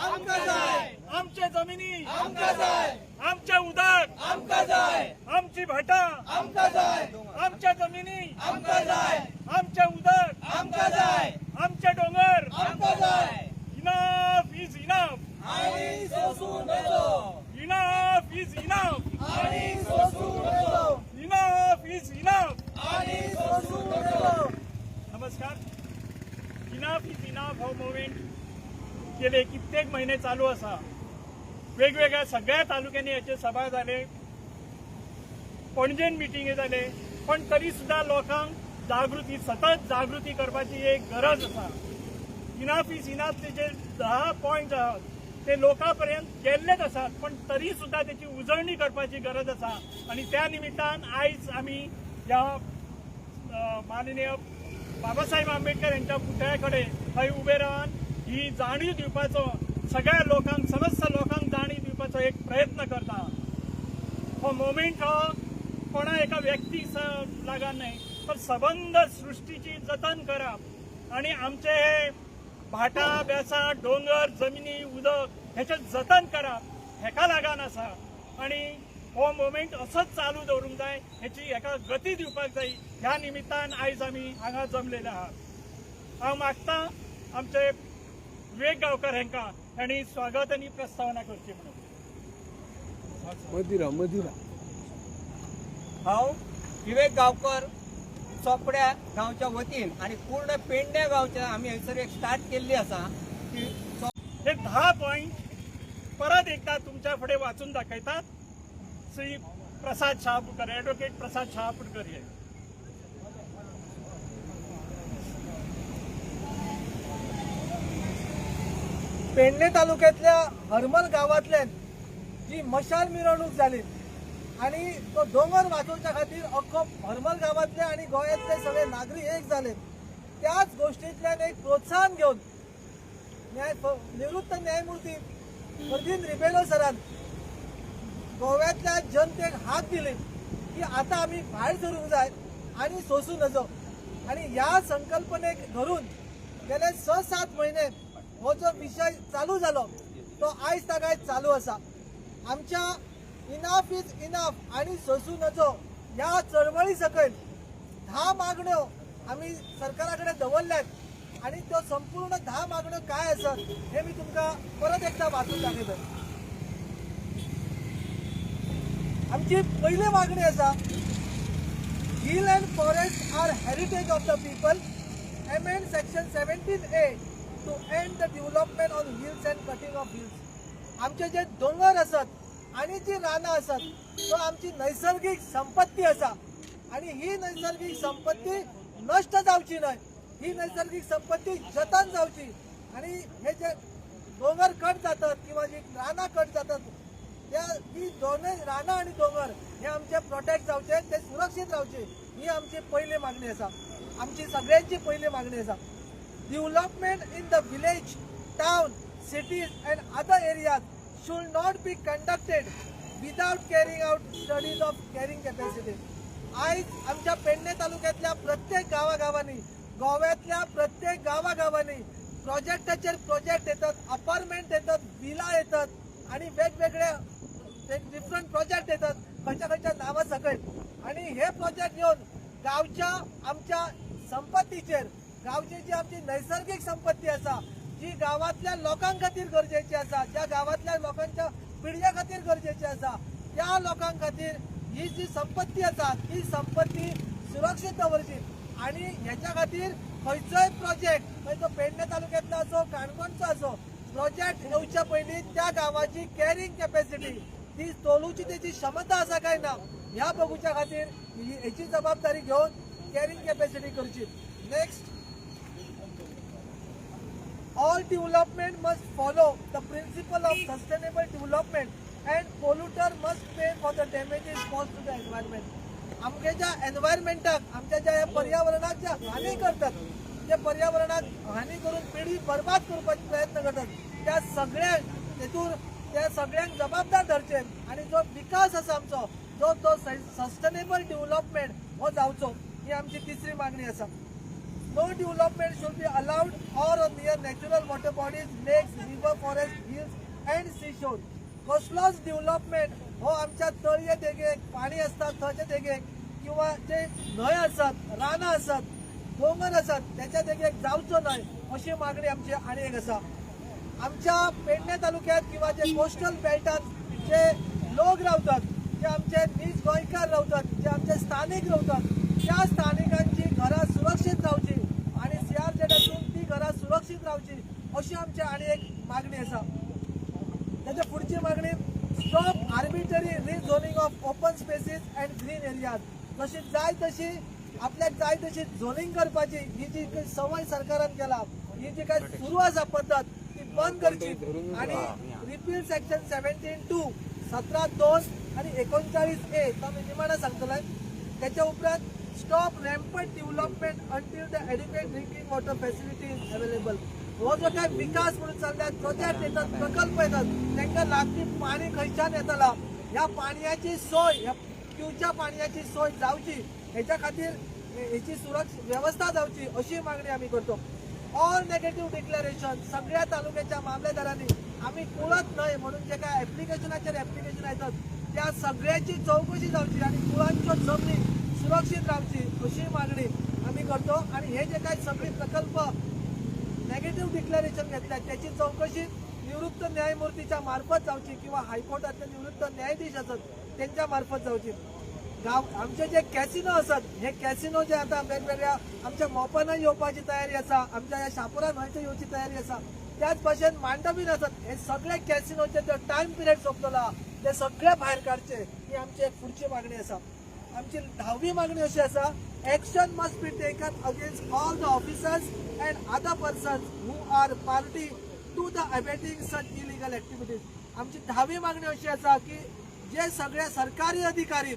आमकां जाय. आमचे जमिनी आमकां जाय. आमचे उदक आमकां जाय. आमची भाटां आमकां जाय. आमच्या जमिनी आमकां जाय. आमचे उदक आमकां जाय. आमचे डोंगर. आमकां जाय. Enough is enough. आनी सोसूं नजो. Enough is enough. आनी सोसूं नजो. Enough is enough. आनी सोसूं नजो. नमस्कार. इनफ is enough हो मुवमेंट गेले कित्येक महिने चालू आसा. वेगवेगळ्या सगळ्या तालुक्यांनी याचे सभा जाले, पणजेन मिटिंगे जाले, पण तरी सुद्धा लोकांक जागृती, सतत जागृती करपाची एक गरज आसा. Enough is enough J 10 point आहात ते लोकां पर्यंत गेल्लेच आसात, पण तरी सुद्धा त्याची उजळणी करपाची गरज आसा. आणि त्या निमित्तान आयज आमी ह्या माननीय बाबासाहेब आंबेडकर यांच्या पुतळ्याकडे थंय उबे रावन ही जाणीव दिवपाचो, सगळ्या लोकांक, समस्त लोकांक जाणीव दिवपाचो एक प्रयत्न करता. हो मोमेंट हो कोणा एका व्यक्तीक लागून न्हय, तर सबंद सृष्टीची जतन करप आणि आमचे हे भाटां बेसां, डोंगर, जमिनी, उदक हेचें जतन करप हेका लागून आसा. आणि हो मुवमेंट असोच चालू दवरूंक जाय, हेची हेका गती दिवपाक जाय. ह्या निमित्तान आयज आमी हांगा जमलेले आहात. हांव मागता आमचे विवेक गांवकर हांकां हांणी स्वागत आनी प्रस्तावना करची म्हणून. मदिरा मदिरा. हांव विवेक गांवकर चोपड्या गांवच्या वतीन आणि पूर्ण पेडणे गांवच्या आमी हयसर एक स्टार्ट केल्ली आसा की हे 10 पॉइंट परत एकदा तुमच्या फुडें वाचून दाखयतात श्री प्रसाद शहापूरकर, ॲडव्होकेट प्रसाद शहापूरकर हे. पेडणे तालुक्यातल्या हरमल गांवांतल्यान जी मशाल मिरवणूक जाली आणि तो दोंगर वाचोवच्या खातीर अख्खो हरमल गांवांतले आणि गोंयांतले सगळे नागरीक एक जाले, त्याच गोष्टींतल्यान एक प्रोत्साहन घेवन निवृत्त न्यायमूर्ती फर्दीन रिबेलो सरान गोव्यांतल्या जनतेक हाक दिली की आतां आमी भायर सरूंक जाय आनी सोसूं नजो. आनी ह्या संकल्पनेक धरून गेले 6-7 म्हयने हो जो विशय चालू जालो तो आयज तागायत चालू आसा. आमच्या इनफ is enough आनी सोसूं नजो ह्या चळवळी सकयल 10 मागण्यो आमी सरकारा कडेन दवरल्यात आनी त्यो संपूर्ण 10 मागण्यो काय आसत हे मी तुमकां परत एकदा वाचून दाखयता. आमची पयली मागणी आसा, hill and forest are heritage of the people, amend section 17A to end the development on hills and cutting of hills. आमचे जे दोंगर आसत आनी जी रानां आसत तो आमची नैसर्गिक संपत्ती आसा आनी ही नैसर्गिक संपत्ती नश्ट जावची न्हय, ही नैसर्गिक संपत्ती जतन जावची. आनी हे जे दोंगर कट जातात किंवा जी रानां कट जातात त्या ती दोनय रानां आनी दोंगर हे आमचे प्रोटेक्ट जावचे, ते सुरक्षीत रावचे, ही आमची पयली मागणी आसा, आमची सगळ्यांची पयली मागणी आसा. Development in the village, town, cities and other areas should not be conducted without carrying out studies of carrying capacity. आयज आमच्या पेडणे तालुक्यातल्या प्रत्येक गांवागांवांनी, गोव्यांतल्या प्रत्येक गांवागांवांनी प्रोजेक्टाचेर प्रोजेक्ट येतात, अपार्टमेंट येतात, विला येतात आणि वेगवेगळे डिफरंट प्रोजेक्ट येतात खंयच्या खंयच्या नांवा सकयल. आणि हे प्रोजेक्ट येवन गांवच्या आमच्या संपत्तीचेर, गांवची जी आमची नैसर्गिक संपत्ती आसा, जी गांवांतल्या लोकां खातीर गरजेची आसा, ज्या गांवांतल्या लोकांच्या पिळग्या खातीर गरजेची आसा, त्या लोकां खातीर ही जी संपत्ती आसा ती संपत्ती सुरक्षीत दवरची. आनी हेच्या खातीर खंयचोय प्रोजेक्ट, खंयचो पेडणे तालुक्यांतलो आसो, काणकोणचो आसो, प्रोजेक्ट येवच्या पयलीं त्या गांवाची कॅरिंग कॅपॅसिटी, ती तोलूची तेची क्षमता आसा काय ना ह्या बघूच्या खातीर हेची जबाबदारी घेवन कॅरिंग कॅपॅसिटी करची. Next, all development must follow the principle of sustainable development and polluter must pay for the damages caused to the environment. आमच्या ज्या एनवायरमेंटाक, आमच्या ज्या पर्यावरणाक ज्या हानी करतात, ते पर्यावरणाक हानी करून पिढी बर्बाद करपाचे प्रयत्न करतात, त्या सगळ्यांक तेतूर त्या सगळ्यांक जबाबदार धरचे आनी जो विकास आसा आमचो जो तो सस्टेनेबल डेव्हलपमेंट हो जावचो, ही आमची तिसरी मागणी आसा. No development should be allowed or near natural water bodies, lakes, river, forest, hills and seashore. कसलोच डेव्हलपमेंट हो आमच्या तळये देगेक पाणी आसता थंयच्या देगेक किंवा जे न्हंय आसात, रानां आसात, दोंगर आसात त्याच्या देगेक जावचो न्हय अशी मागणी आमची आनी एक आसा. आमच्या पेडणे तालुक्यात किंवा जे कोस्टल बेल्टात जे लोक रावतात, जे आमचे नीज गोंयकार रावतात, जे आमचे स्थानीक रावतात, त्या स्थानिकांची घरां सुरक्षीत रावची आणि सीआरझेडातून ती घरां सुरक्षीत रावची अशी आमची आनी एक मागणी आसा. त्याच्या पुढची मागणी, stop arbitrary rezoning of open spaces and green areas. जशी जाय तशी आपल्याक जाय तशी झोनिंग करपाची ही जी काही संवय सरकारान केला, ही जी काय सुरू आसा पद्दत, ती बंद करची आणि रिपील सेक्शन 17(2), 17(2) आणि 39A तो आमी निमाणा सांगतले. त्याच्या उपरांत stop rampant development until the adequate drinking water facility is available. हो जो काय विकास म्हणून चल्ल्यात, प्रोजेक्ट येतात, प्रकल्प येतात, तांकां लागपी पाणी खंयच्यान येतला, ह्या पाणयाची सोय, ह्या पिवच्या पाणयाची सोय जावची हेच्या खातीर हेची सुरक्षा वेवस्था जावची अशी मागणी आमी करतो. ऑल नेगेटिव्ह डिक्लेरेशन, सगळ्या तालुक्याच्या मामलेदारांनी आमी कुळत न्हय म्हणून जे काय एप्लिकेशनाचेर एप्लिकेशन येतात त्या सगळ्याची चौकशी जावची आणि कुळांच्यो जमनी सुरक्षीत रावची अशी मागणी आमी करतो. आणि हे जे काय सगळे प्रकल्प नेगेटिव्ह डिक्लेरेशन घेतल्या त्याची चौकशी निवृत्त न्यायमूर्तीच्या मार्फत जावची किंवा हायकोर्टातले निवृत्त न्यायाधीश आसत त्यांच्या मार्फत जावची. गांव आमचे जे कॅसिनो आसत, हे कॅसिनो जे आता वेगवेगळ्या आमच्या मोपानय येवपाची तयारी आसा, आमच्या ह्या शापुरा न्हंयचे येवची तयारी आसा, त्याच भाशेन मांडवीन आसत, हे सगळे कॅसिनोचे जे टायम पिरियड सोंपतलो ते सगळे भायर काडचे ही आमची एक फुडची मागणी आसा. आमची धावी मागणी अशी आसा, action must be taken against all the officers and other persons who are party to the abetting such illegal activities. आमची धावी मागणी अशी आसा की जे सगळे सरकारी अधिकारी,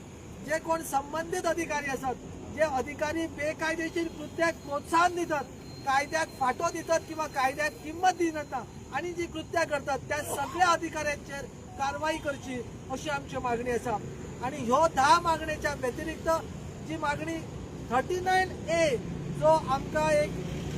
जे कोण संबंधित अधिकारी आसात, जे अधिकारी बेकायदेशीर कृत्याक प्रोत्साहन दितात, कायद्याक फाटो दितात किंवा कायद्याक किंमत दिनात आणि जी कृत्या करतात त्या सगळ्या अधिकाऱ्यांचेर कारवाई करची अशी आमची मागणी आसा. आणि ह्यो 10 मागणेच्या व्यतिरिक्त जी मागणी 39A जो आमकां एक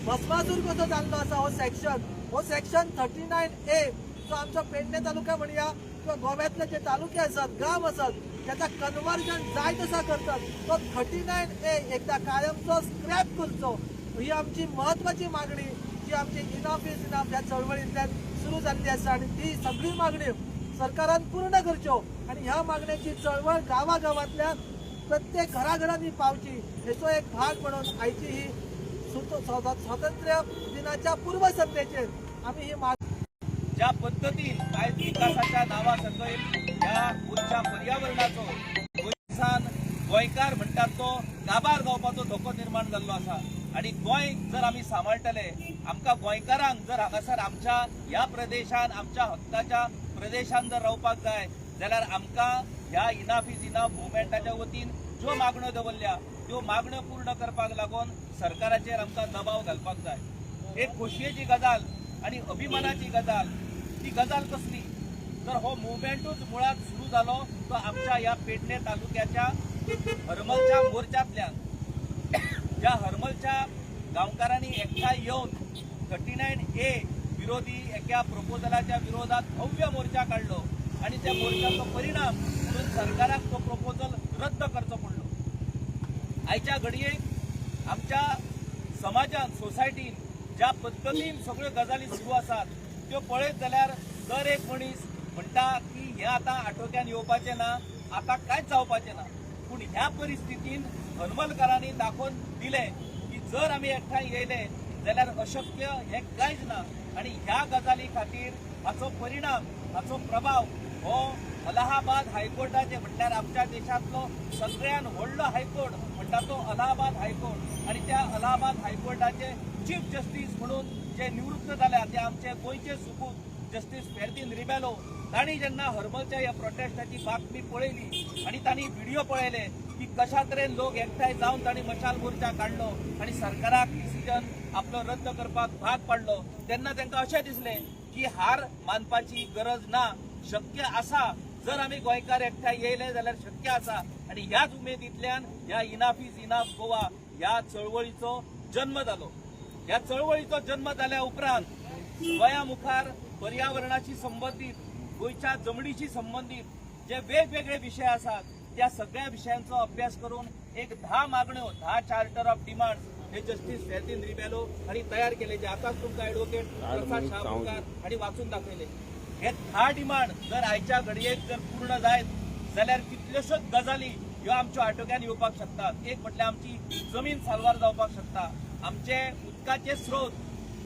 भस्मासूर कसो जाल्लो आसा हो सेक्शन, हो सेक्शन 39A जो आमचो पेडणे तालुका म्हणया किंवा गोव्यांतले जे तालुके आसात, गांव आसात, त्याचा कन्वर्जन जाय तसा करतात, तो 39A एकदा कायमचो स्क्रॅप करचो ही आमची म्हत्वाची मागणी जी आमची इनफ is enough ह्या चळवळींतल्यान सुरू जाल्ली आसा. आणि ती सगळी मागणी सरकारान पूर्ण करच्यो आणि ह्या मागण्याची चळवळ गांवागांवांतल्या प्रत्येक घराघरांनी पावची हेचो एक भाग म्हणून आयची ही स्वातंत्र्य दिनाच्या पूर्वसंध्येचेर आमी ही मागणी ज्या पद्दतीन आयज विकासाच्या नांवा सकयल ह्या गोंयच्या पर्यावरणाचो, गोंयसान गोंयकार म्हणटात तो काबार जावपाचो धोको निर्माण जाल्लो आसा. आनी गोंय जर आमी सांबाळटले, आमकां गोंयकारांक जर हांगासर आमच्या ह्या प्रदेशान, आमच्या हक्काच्या प्रदेशान जर रावपाक जाय जाल्यार आमकां ह्या इनाफ is enough मुवमेंटाच्या वतीन ज्यो मागण्यो दवरल्या त्यो मागण्यो पूर्ण करपाक लागून सरकाराचेर आमकां दबाव घालपाक जाय. एक खोशयेची गजाल आनी अभिमानाची गजाल, ती गजाल कसली तर हो मुवमेंटूच मुळात सुरू जालो तो आमच्या ह्या पेडणे तालुक्याच्या हरमलच्या मोर्चांतल्यान, ज्या हरमलच्या गांवकारांनी एकठांय येवन 39A विरोधी एका प्रपोजलाच्या विरोधात भव्य मोर्चा काडलो आनी त्या मोर्चाचो परिणाम म्हणून सरकाराक तो प्रपोजल रद्द करचो पडलो. आयच्या घडयेक आमच्या समाजान, सोसायटीन ज्या पद्दतीन सगळ्यो गजाली सुरू आसात त्यो पळयत जाल्यार दर एक मनीस म्हणटा की हें आतां आटोक्यान येवपाचें ना, आतां कांयच जावपाचें ना. पूण ह्या परिस्थितीन हरमलकारांनी दाखोवन दिलें की जर आमी एकठांय येयले जाल्यार अशक्य हें कांयच ना. आनी ह्या गजाली खातीर हाचो परिणाम, हाचो प्रभाव हो अलाहाबाद हायकोर्टाचे, म्हटल्यार आमच्या देशांतलो सगळ्यान व्हडलो हायकोर्ट म्हणटा तो अलाहाबाद हायकोर्ट, आनी त्या अलाहाबाद हायकोर्टाचे चीफ जस्टीस म्हणून जे निवृत्त जाल्या ते आमचे गोंयचे सुपूत जस्टीस फेर्दीन रिबेलो, तांणी जेन्ना हरमलच्या ह्या प्रोटेस्टाची बातमी पळयली आनी तांणी व्हिडिओ पळयले की कशा तरेन लोक एकठांय जावन तांणी मशाल मोर्चा काडलो आनी सरकाराक डिसिजन आपलो रद्द करपाक भाग पाडलो, तेन्ना तांकां अशें दिसलें की हार मानपाची गरज ना, शक्य आसा, जर आमी गोंयकार एकठांय येयले जाल्यार शक्य आसा. आनी ह्याच उमेदींतल्यान ह्या इनाफ is enough Goa ह्या चळवळीचो जन्म जालो. ह्या चळवळीचो जन्म जाल्या उपरांत गोंया मुखार पर्यावरणाशी संबंदीत, गोंयच्या जमनीशी संबंदीत जे वेगवेगळे विशय आसात त्या सगळ्या विशयांचो अभ्यास करून एक 10 मागण्यो, 10 चार्टर ऑफ डिमांड्स हे जस्टीस फेर्दीन रिबेलो हांणी तयार केले, जे आतांच तुमकां एडवोकेट प्रसाद शहापूरकार हांणी वाचून दाखयले. हे 10 डिमांड जर आयच्या घडयेक जर पूर्ण जायत जाल्यार कितल्योश्योच गजाली ह्यो आमच्यो आटोक्यान येवपाक शकतात. एक म्हटल्यार आमची जमीन साल्वार जावपाक शकता, आमचे उदकाचे स्रोत.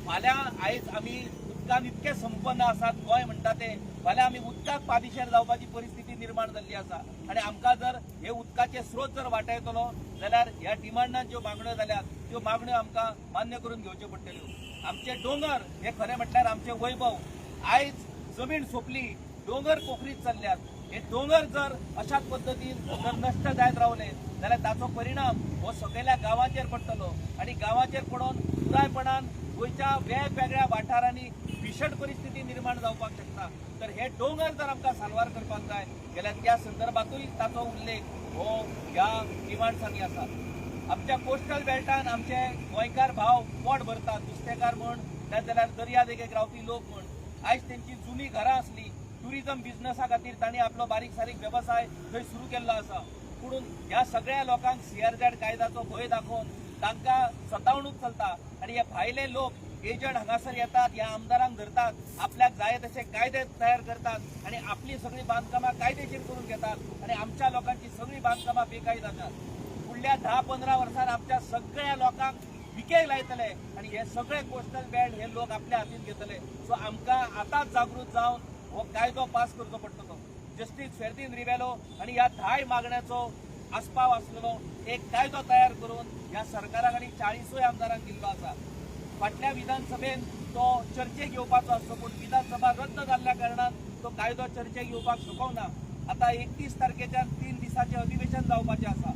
फाल्यां आयज आमी उदकान इतके संपन्न आसात गोंय म्हणटा ते, फाल्यां आमी उदकाक पादिशेर जावपाची परिस्थिती निर्माण जाल्ली आसा आनी आमकां जर हे उदकाचे स्रोत जर वाटायतलो जाल्यार ह्या डिमांडान ज्यो मागण्यो जाल्यात त्यो मागण्यो आमकां मान्य करून घेवच्यो पडटल्यो. आमचे दोंगर हे खरें म्हटल्यार आमचे वैभव. आयज जमीन सोंपली, दोंगर कोकरीत चल्ल्यात. हे दोंगर जर अशाच पद्दतीन जर नश्ट जायत रावले जाल्यार ताचो परिणाम हो सगळ्या गांवाचेर पडटलो आनी गांवाचेर पडून पुरायपणान गोंयच्या वेगवेगळ्या वाठारांनी भीषण परिस्थिती निर्माण जावपाक शकता. तर हे दोंगर जर आमकां साल्वार करपाक जाय जाल्यार त्या संदर्भातूय ताचो उल्लेख हो ह्या डिमांड्सांनी आसा. आमच्या कोस्टल बेल्टान आमचे गोंयकार भाव पोट भरतात, नुस्तेकार म्हण नाजाल्यार दर्या देगेक रावपी लोक म्हण. आयज तेंची जुनी घरां आसली, टुरिजम बिझनसा खातीर तांणी आपलो बारीक सारीक वेवसाय थंय सुरू केल्लो आसा. पूण ह्या सगळ्या लोकांक सीआरझेड कायद्याचो भंय दाखोवन तांकां सतावणूक चलता आनी हे भायले लोक एजंट हांगासर येतात, ह्या आमदारांक धरतात, आपल्याक जाय तशे कायदे तयार करतात आनी आपली सगळीं बांदकामां कायदेशीर करून घेतात आनी आमच्या लोकांची सगळीं बांदकामां बेकायद जातात. फुडल्या 10-15 वर्सांत आमच्या सगळ्या लोकांक विकेक लायतले आनी हे सगळे कोस्टल बेल्ट हे लोक आपल्या हातीन घेतले. सो आमकां आतांच जागृत जावन हो कायदो पास करचो पडटलो. जस्टीस फेर्दीन रिबेलो आनी ह्या 10 मागण्याचो आस्पाव आसलेलो एक कायदो तयार करून ह्या सरकाराक आनी 40 आमदारांक दिल्लो आसा. फाटल्या विधानसभेन तो चर्चेक येवपाचो आसलो, पूण विधानसभा रद्द जाल्ल्या कारणान तो कायदो चर्चेक येवपाक शकना. आतां 31 तारखेच्यान 3 दिसाचें अधिवेशन जावपाचें आसा.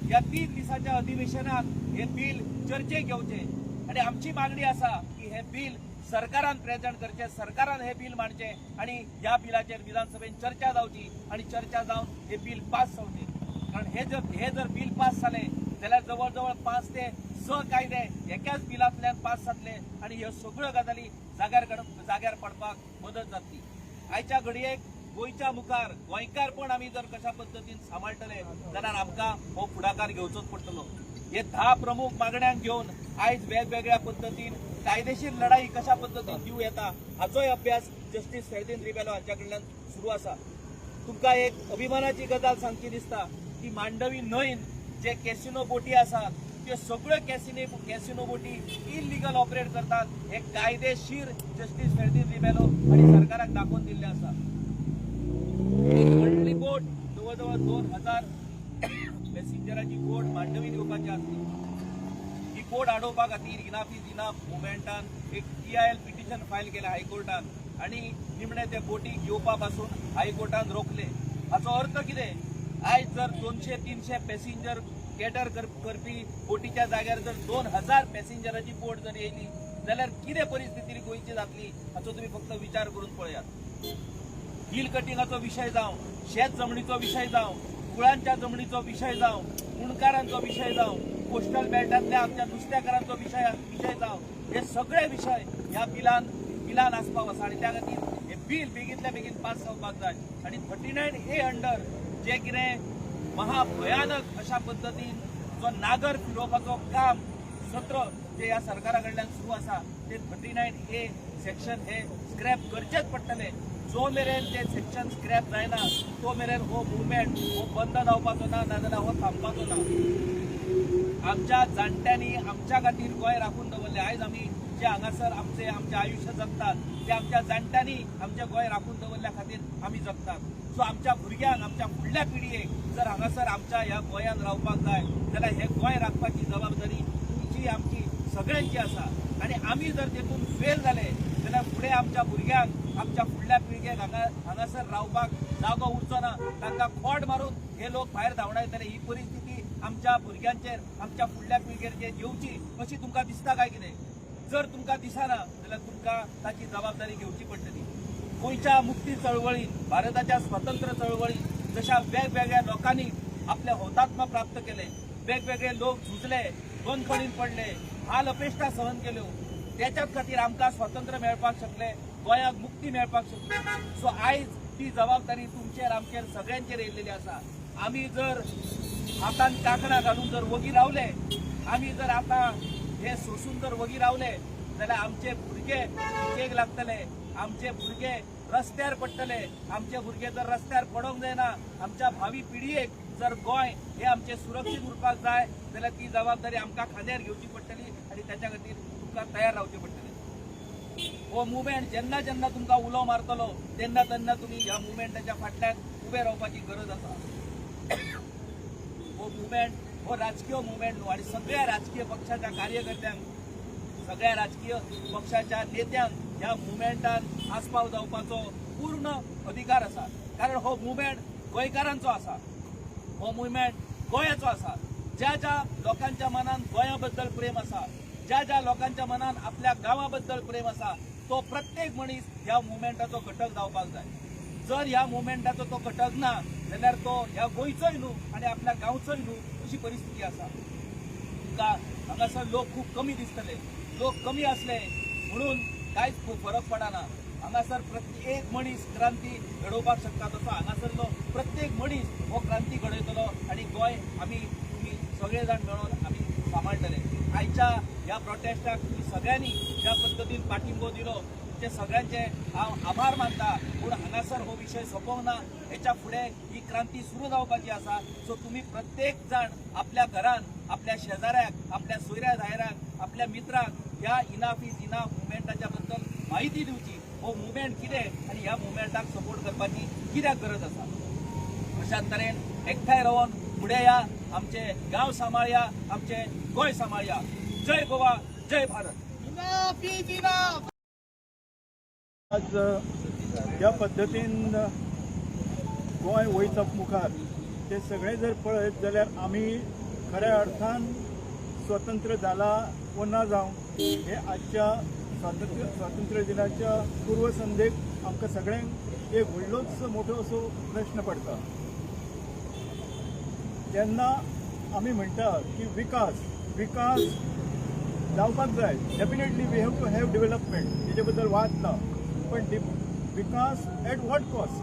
ह्या 3 दिसाच्या अधिवेशनात हे बील चर्चेक घेवचें आनी आमची मागणी आसा की हे बील सरकारान प्रेझेंट करचें, सरकारान हे बील मांडचें आनी ह्या बिलाचेर विधानसभेन चर्चा जावची आनी चर्चा जावन हे बील पास जावचें. कारण हे जर बील पास जालें जाल्यार जवळ जवळ 5 ते 6 कायदे एकाच बिलांतल्यान पास जातले आनी ह्यो सगळ्यो गजाली जाग्यार पडपाक मदत जातली. आयच्या घडयेक गोंयच्या मुखार गोंयकारपण आमी जर कशा पद्दतीन सांबाळटले जाल्यार आमकां हो फुडाकार घेवचोच पडटलो. हे 10 प्रमुख मागण्यांक घेवन आयज वेगवेगळ्या पद्दतीन कायदेशीर लढाई कशा पद्दतीन दिवं येता हाचोय अभ्यास जस्टीस फेर्दीन रिबेलो हांच्या कडल्यान सुरू आसा. तुमकां एक अभिमानाची गजाल सांगची दिसता की मांडवी न्हंयन जे कॅसिनो बोटी आसात त्यो सगळ्यो कॅसिनो बोटी इलिगल ऑपरेट करतात हे कायदेशीर जस्टीस फेर्दीन रिबेलो आनी सरकाराक दाखोवन दिल्लें आसा. एक व्हडली बोट जवळ जवळ 2000 पॅसेंजराची बोट मांडवीन येवपाची आसली. ही बोट आडोवपा खातीर इनाफ is enough मुवमेंटान एक PIL petition file केलें हायकोर्टान आनी निमणे ते बोटीक येवपा पासून हायकोर्टान रोखले. हाचो अर्थ कितें, आयज जर 200-300 पॅसेंजर कॅटर करपी बोटीच्या जाग्यार जर 2000 पॅसेंजराची बोट जर येयली जाल्यार कितें परिस्थिती गोंयची जातली हाचो तुमी फक्त विचार करून पळयात. हिल कटिंगाचो विशय जावं, शेत जमनीचो विशय जावं, कुळांच्या जमनीचो विशय जावं, मुंडकारांचो विशय जावं, कोस्टल बेल्टांतल्या आमच्या नुस्तेकारांचो विशय जावं, हे सगळे विशय ह्या बिलान आसपाव आसा आनी त्या खातीर हे बील बेगींतल्या बेगीन पास जावपाक जाय. आनी 39A under जे कितें महाभयानक अशा पद्दतीन जो नागर फिरोवपाचो काम सत्र जे ह्या सरकारा कडल्यान सुरू आसा ते 39A section हे स्क्रॅप करचेच पडटले. जो मेरेन ते सेक्शन स्क्रॅप जायना तो मेरेन हो मुवमेंट हो बंद जावपाचो ना, नाजाल्यार हो थांबपाचो ना. आमच्या जाणट्यांनी आमच्या खातीर गोंय राखून दवरलें. आयज आमी जे हांगासर आमचे आमचें आयुश्य जगतात ते आमच्या जाणट्यांनी आमचें गोंय राखून दवरल्या खातीर आमी जगतात. सो आमच्या भुरग्यांक, आमच्या फुडल्या पिळगेक जर हांगासर आमच्या ह्या गोंयांत रावपाक जाय जाल्यार हे गोंय राखपाची जबाबदारी तुमची, आमची, सगळ्यांची आसा. आनी आमी जर तेतून फेल जाले जाल्यार फुडें आमच्या भुरग्यांक, आमच्या फुडल्या पिळगेक हांगासर रावपाक जागो उरचो ना. तांकां खोट मारून हे लोक भायर धांवडायतले. ही परिस्थिती आमच्या भुरग्यांचेर, आमच्या फुडल्या पिळगेचेर येवची अशी तुमकां दिसता काय कितें? जर तुमकां दिसना जाल्यार तुमकां ताची जबाबदारी घेवची पडटली. गोंयच्या मुक्ती चळवळीन, भारताच्या स्वतंत्र चळवळीन जशा वेगवेगळ्या लोकांनी आपले हुतात्मा प्राप्त केले, वेगवेगळे लोक झुजले, बंदखणीत पडले, हाल अपेश्टा सहन केल्यो, त्याच्याच खातीर आमकां स्वातंत्र्य मेळपाक शकलें, गोंयाक मुक्ती मेळपाक शकली. सो आयज ती जबाबदारी तुमचेर आमचेर सगळ्यांचेर येयल्लेली आसा. आमी जर हातान कांकणां घालून जर वगी रावले, आमी जर आतां हे सोसून जर वगी रावले जाल्यार आमचे भुरगे भुकेक लागतले, आमचे भुरगे रस्त्यार पडटले. आमचे भुरगे जर रस्त्यार पडोंक जायना, आमच्या भावी पिळगेक जर गोंय हे आमचे सुरक्षीत उरपाक जाय जाल्यार ती जबाबदारी आमकां खांद्यार घेवची पडटली आनी त्याच्या खातीर तुमकां तयार रावचें पडटलें. हो मुवमेंट जेन्ना जेन्ना तुमकां उलो मारतलो तेन्ना तेन्ना तुमी ह्या मुवमेंटाच्या फाटल्यान उबे रावपाची गरज आसा. हो मुवमेंट हो राजकीय मुवमेंट न्हू आनी सगळ्या राजकीय पक्षाच्या कार्यकर्त्यांक, सगळ्या राजकीय पक्षाच्या नेत्यांक ह्या मुवमेंटान आस्पाव जावपाचो पूर्ण अधिकार आसा. कारण हो मुवमेंट गोंयकारांचो आसा, हो मुवमेंट गोंयाचो आसा. ज्या ज्या लोकांच्या मनान गोंया बद्दल प्रेम आसा, ज्या ज्या लोकांच्या मनान आपल्या गांवा बद्दल प्रेम आसा, तो प्रत्येक मनीस ह्या मुवमेंटाचो घटक जावपाक जाय. जर ह्या मुवमेंटाचो तो घटक ना जाल्यार तो ह्या गोंयचोय न्हू आनी आपल्या गांवचोय न्हू अशी परिस्थिती आसा. तुमकां हांगासर लोक खूब कमी दिसतले, लोक कमी आसले म्हणून कांयच फरक पडना. हांगासर प्रत्येक मनीस क्रांती घडोवपाक शकता, तसो हांगासरलो प्रत्येक मनीस हो क्रांती घडयतलो आनी गोंय आमी तुमी सगळे जाण मेळोन आमी सांबाळटले. आयच्या ह्या प्रोटेस्टाक तुमी सगळ्यांनी ज्या पद्दतीन पाठिंबो दिलो ते सगळ्यांचे हांव आभार मानता. पूण हांगासर हो विशय सोंपोवंक ना, हेच्या फुडें ही क्रांती सुरू जावपाची आसा. सो तुमी प्रत्येक जाण आपल्या घरान, आपल्या शेजाऱ्याक, आपल्या सोयऱ्या धायऱ्यांक, आपल्या मित्रांक ह्या इनाफ is enough मुवमेंटाच्या बद्दल माहिती दिवची. हो मुवमेंट कितें आनी ह्या मुवमेंटाक सपोर्ट करपाची कित्याक गरज आसा. अशा तरेन एकठांय रावन फुडें या, आमचे गांव सांबाळया, आमचे गोंय सांबाळया. जय गोवा, जय भारत. आज ज्या पद्दतीन गोंय वयता मुखार ते सगळें जर पळयत जाल्यार आमी खऱ्या अर्थान स्वतंत्र जाला वो ना जावं हे आजच्या स्वातंत्र्य दिनाच्या पूर्वसंध्येक आमकां सगळ्यांक एक व्हडलोच मोठो असो प्रश्न पडटा. तेन्ना आमी म्हणटा की विकास विकास जावपाक जाय, definitely we have to have development, हेजे बद्दल वाद ना, पण विकास एट what cost.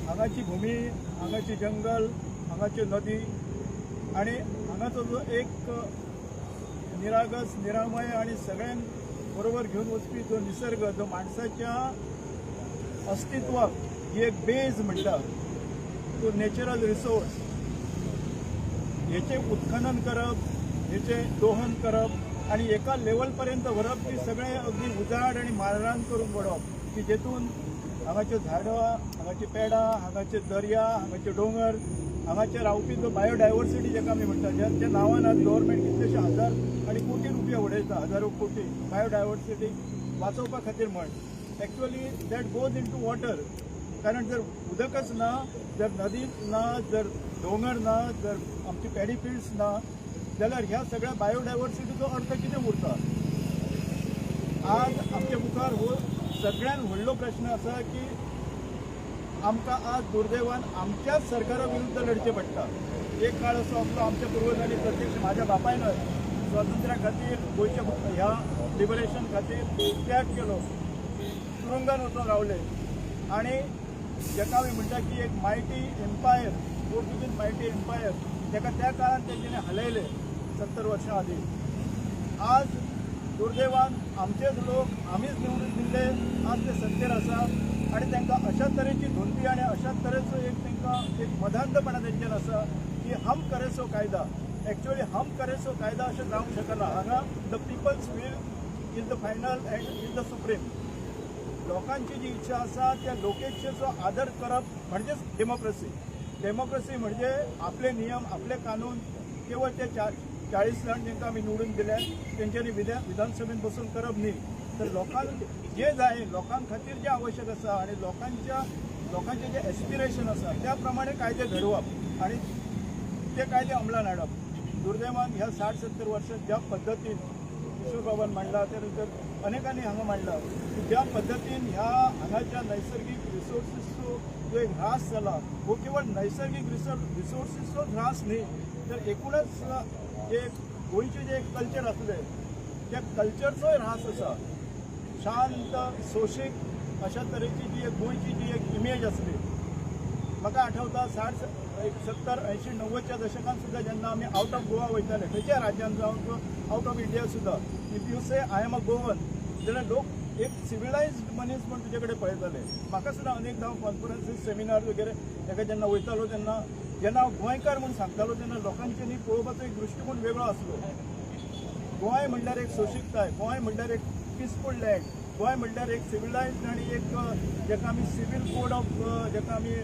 हांगाची भूमी, हांगाची जंगल, हांगाच्यो नदी आनी हांगाचो जो एक निरागस, निरामय आनी सगळ्यांक बरोबर घेवन वचपी जो निसर्ग, जो माणसाच्या अस्तित्वाक ही एक बेज म्हणटा तो नॅचरल रिसोर्स, हेचें उत्खनन करप, हेचें दोहन करप आनी एका लेवल पर्यंत व्हरप की सगळें अगदी उजाड आनी माररान करून उडोवप की जेतून हांगाच्यो झाडां, हांगाची पेडां, हांगाचे दर्या, हांगाचे दोंगर, हांगाचे रावपी जो बायोडायवर्सिटी जेका आमी म्हणटा, ज्या नांवान आज गव्हर्मेंट कितलेशे हजार आनी कोटी रुपया उडयता, हजारो कोटी बायोडायवर्सिटी वाचोवपा खातीर म्हण, actually that goes into water. कारण जर उदकच ना, जर नदी ना, जर दोंगर ना, जर आमची पॅडी फिल्ड्स ना जाल्यार ह्या सगळ्या बायोडायवर्सिटीचो अर्थ कितें उरता. आज आमच्या मुखार हो सगळ्यात व्हडलो प्रश्न आसा की आमकां आज दुर्दैवान आमच्याच सरकारा विरुद्ध लढचें पडटा. एक काळ असो आसलो आमच्या पुर्वजांनी प्रत्यक्ष माझ्या बापायन स्वातंत्र्या खातीर, गोंयच्या ह्या लिबरेशन खातीर त्याग केलो, तुरुंगान वचून रावले आनी जेका आमी म्हणटा की एक mighty empire, Portuguese mighty empire, तेका त्या काळान तेंच्यांनी हालयले 70 वर्सां आदी. आज दुर्दैवान आमचेच लोक आमीच निवडून दिल्ले आज ते सत्तेर आसा आनी तांकां अशा तरेची धुंदी आनी अशा तरेचो एक तांकां एक मदांधपणा तेंच्यान आसा की हम करे सो कायदा. एक्चुअली हम करे सो कायदा अशें जावंक शकना. हांगा the people's will is the final and is the supreme. लोकांची जी इच्छा आसा त्या लोकेच्छेचो आदर करप म्हणजेच डेमोक्रेसी. डेमोक्रेसी म्हणजे आपले नियम, आपले कानून केवळ ते 40 जाण जांकां आमी निवडून दिले तेंच्यांनी विधानसभेन बसून करप न्ही, तर लोकांक जे जाय, लोकां खातीर जे आवश्यक आसा आनी लोकांचे जे एस्पिरेशन आसा त्या प्रमाणे कायदे घडोवप आनी ते कायदे अंमलान हाडप. दुर्दैवान ह्या 60-70 वर्सां ज्या पद्दतीन किशोर बाबान मांडला, त्या नंतर अनेकांनी हांगा मांडला की ज्या पद्दतीन ह्या हांगाच्या नैसर्गीक रिसोर्सीसचो जो एक ऱ्हास जाला हो केवळ नैसर्गीक रिसोर्सीसचो ऱ्हास न्ही, तर एकूणच जे गोंयचें जें कल्चर आसलें त्या कल्चरचोय ऱ्हास आसा. शांत, सोशीक अशा तरेची जी एक गोंयची जी एक इमेज आसली, म्हाका आठवता 60, 70, 80, 90च्या दशकांत सुद्दां जेन्ना आमी आवट ऑफ गोवा वयताले, खंयच्याय राज्यांत जावं, आवट ऑफ इंडिया सुद्दां, if you say I am a Goan जाल्यार लोक एक सिविलायज्ड मनीस म्हूण तुजे कडेन पळयताले. म्हाका सुद्दां अनेकदां हांव कॉन्फरन्सीस, सेमिनार वगैरे हेका जेन्ना वयतालो तेन्ना जेन्ना हांव गोंयकार म्हूण सांगतालो तेन्ना लोकांच्यांनी पळोवपाचो एक दृश्टिकोन वेगळो आसलो. गोंय म्हणल्यार एक सोशीकताय, गोंय म्हणल्यार एक पिसफूल लँड, गोंय म्हणल्यार एक सिविलायज्ड आनी एक जेका आमी सिवील कोड ऑफ जेका आमी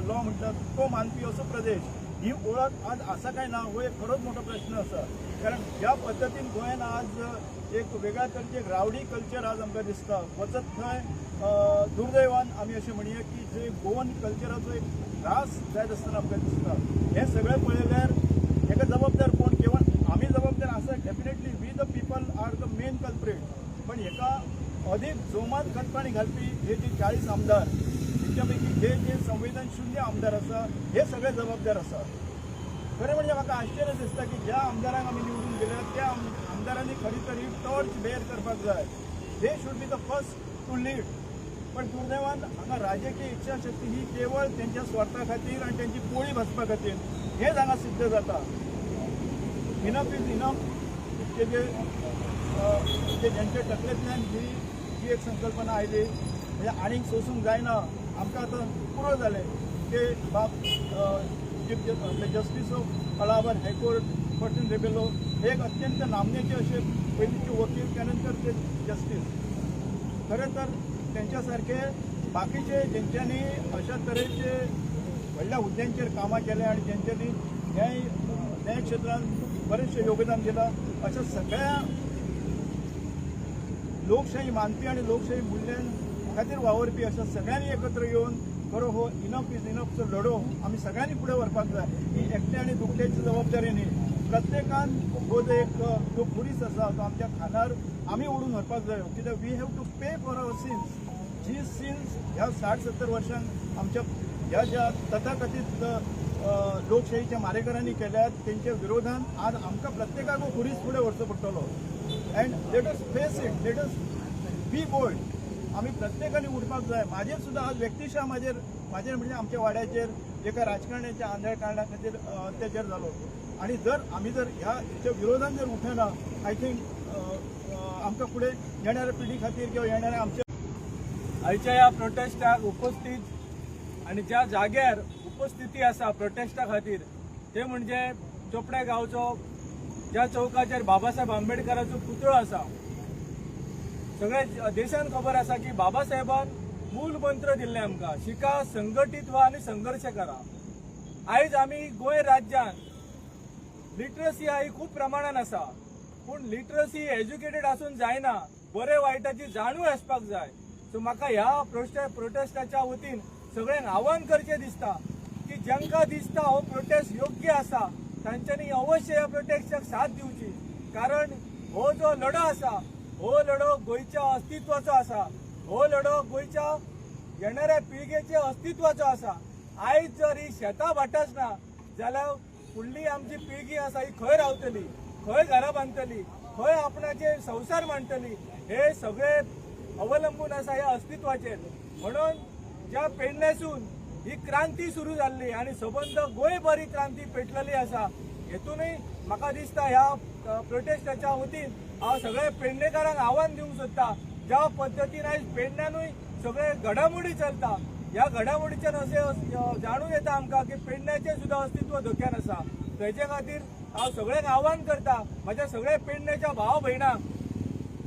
लॉ म्हणटात तो मानपी असो प्रदेश. ही ओळख आज आसा काय ना हो एक खरोच मोठो प्रश्न आसा. कारण ज्या पद्दतीन गोंयान आज एक वेगळ्या तरेचें एक रावडी कल्चर आज आमकां दिसता, वचत थंय दुर्दैवान आमी अशें म्हणया की जे गोवन कल्चराचो एक ऱ्हास जायत आसतना आमकां दिसता. हें सगळें पळयल्यार हेका जबाबदार कोण? केवळ आमी जबाबदार आसा, definitely we the people are the main culprit. पण हेका अधिक जोमात खतपाणी घालपी हे जे 40 आमदार, हेच्या पैकी जे जे संवेदनशून्य आमदार आसा हे सगळे जबाबदार आसा. खरें म्हणजे म्हाका आश्चर्य दिसता की ज्या आमदारांक आमी निवडून दिल्या त्या आमदारांनी खरी तर ही टॉर्च बेर करपाक जाय. They should be the first to lead. पण दुर्दैवान हांगा राजकीय इच्छाशक्ती ही केवळ तेंच्या स्वार्था खातीर आनी तेंची पोळी भाजपा खातीर हेच हांगा सिद्ध जाता. Enough is enough. इतके जे ज्यांच्या तकलेंतल्यान ही जी एक संकल्पना आयली म्हणजे आनीक सोसूंक जायना, आमकां आतां पुरो जालें, ते बाब chief justice of Allahabad high court Ferdinand Rebello हे एक अत्यंत नामनेचे असे पयलींचे वकील, त्यानंतर ते जस्टीस. खरें तर त्यांच्यासारखे बाकीचे ज्यांच्यांनी अशा तरेचे व्हडल्या हुद्द्यांचेर कामां केल्या आनी ज्यांच्यांनी न्याय क्षेत्रांत बरेचशें योगदान दिलां, अशा सगळ्या लोकशाही मानपी आनी लोकशाही मुल्यां खातीर वावरपी अशा सगळ्यांनी एकत्र येवन खरो हो इनफ is इनफचो लढो आमी सगळ्यांनी फुडें व्हरपाक जाय. ही एकट्या आनी दुकट्याची जबाबदारी न्ही. प्रत्येकान हो जो एक जो खुरीस आसा तो आमच्या खांदार आमी ओडून व्हरपाक जायो. कित्याक we have to pay for our sins. Ji since ह्या 60-70 वर्सांक आमच्या ह्या ज्या तथाकथीत लोकशाहीच्या मारेकरांनी केल्यात तेंच्या विरोधान आज आमकां प्रत्येकाक हो खुरीस फुडें व्हरचो पडटलो. And let us face it, let us be bold. आमी प्रत्येकान उठपाक जाय. म्हाजेर सुद्दां आज व्यक्तिशा म्हाजेर म्हणजे आमच्या वाड्याचेर एका राजकारण्याच्या आंधळ कारणा खातीर अत्याचार जालो आनी जर आमी जर ह्या हेच्या विरोधान जर उठना, I think आमकां फुडें येणाऱ्या पिढी खातीर किंवा येणाऱ्या आमच्या आयच्या ह्या प्रोटेस्टाक उपस्थित आनी ज्या जाग्यार उपस्थिती आसा प्रोटेस्टा खातीर ते म्हणजे चोपड्या गांवचो ज्या चौकाचेर बाबासाहेब आंबेडकराचो पुतळो आसा. सगळ्या देशान खबर आसा की बाबासाहेबान मूल मंत्र दिल्ले आमकां, शिका, संघटीत व्हा आनी संघर्श करा. आयज आमी गोंय राज्यांत लिटरसी ही खूब प्रमाणान आसा, पूण लिटरसी एज्युकेटेड आसून जायना, बरे वायटाची जाणीव आसपाक जाय. सो म्हाका ह्या प्रोटेस्टाच्या वतीन सगळ्यांक आव्हान करचें दिसता की जांकां दिसता हो प्रोटेस्ट योग्य आसा तांच्यांनी अवश्य ह्या प्रोटेस्टाक साथ दिवची. कारण हो जो लढो आसा हो लढो गोंयच्या अस्तित्वाचो आसा, हो लढो गोंयच्या येणाऱ्या पिळगेच्या अस्तित्वाचो आसा. आयज जर ही शेतां भाटांच ना जाल्यार फुडली आमची पिळगी आसा ही खंय रावतली, खंय घरां बांदतली, खंय आपणाचे संवसार मांडटली, हे सगळे अवलंबून आसा ह्या अस्तित्वाचेर. म्हणून ज्या पेडण्यासून ही क्रांती सुरू जाल्ली आनी सबंद गोंयभर ही क्रांती पेटलेली आसा, हेतूनय म्हाका दिसता ह्या प्रोटेस्टाच्या वतीन हांव सगळे पेडणेकारांक आव्हान दिवंक सोदता. ज्या पद्दतीन आयज पेडण्यानूय सगळे घडामोडी चलता, ह्या घडामोडीच्यान अशें जाणून येता आमकां की पेडण्याचें सुद्दां अस्तित्व धोक्यान आसा. तेजे खातीर हांव सगळ्यांक आव्हान करता, म्हज्या सगळ्या पेडण्याच्या भाव भयणांक,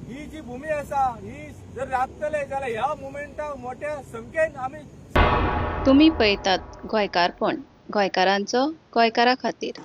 ही जी भूमी आसा ही जर राखतले जाल्यार ह्या मुवमेंटाक मोठ्या संख्येन आमी. तुमी पळयतात गोंयकारपण, गोंयकारांचो गोंयकारा खातीर.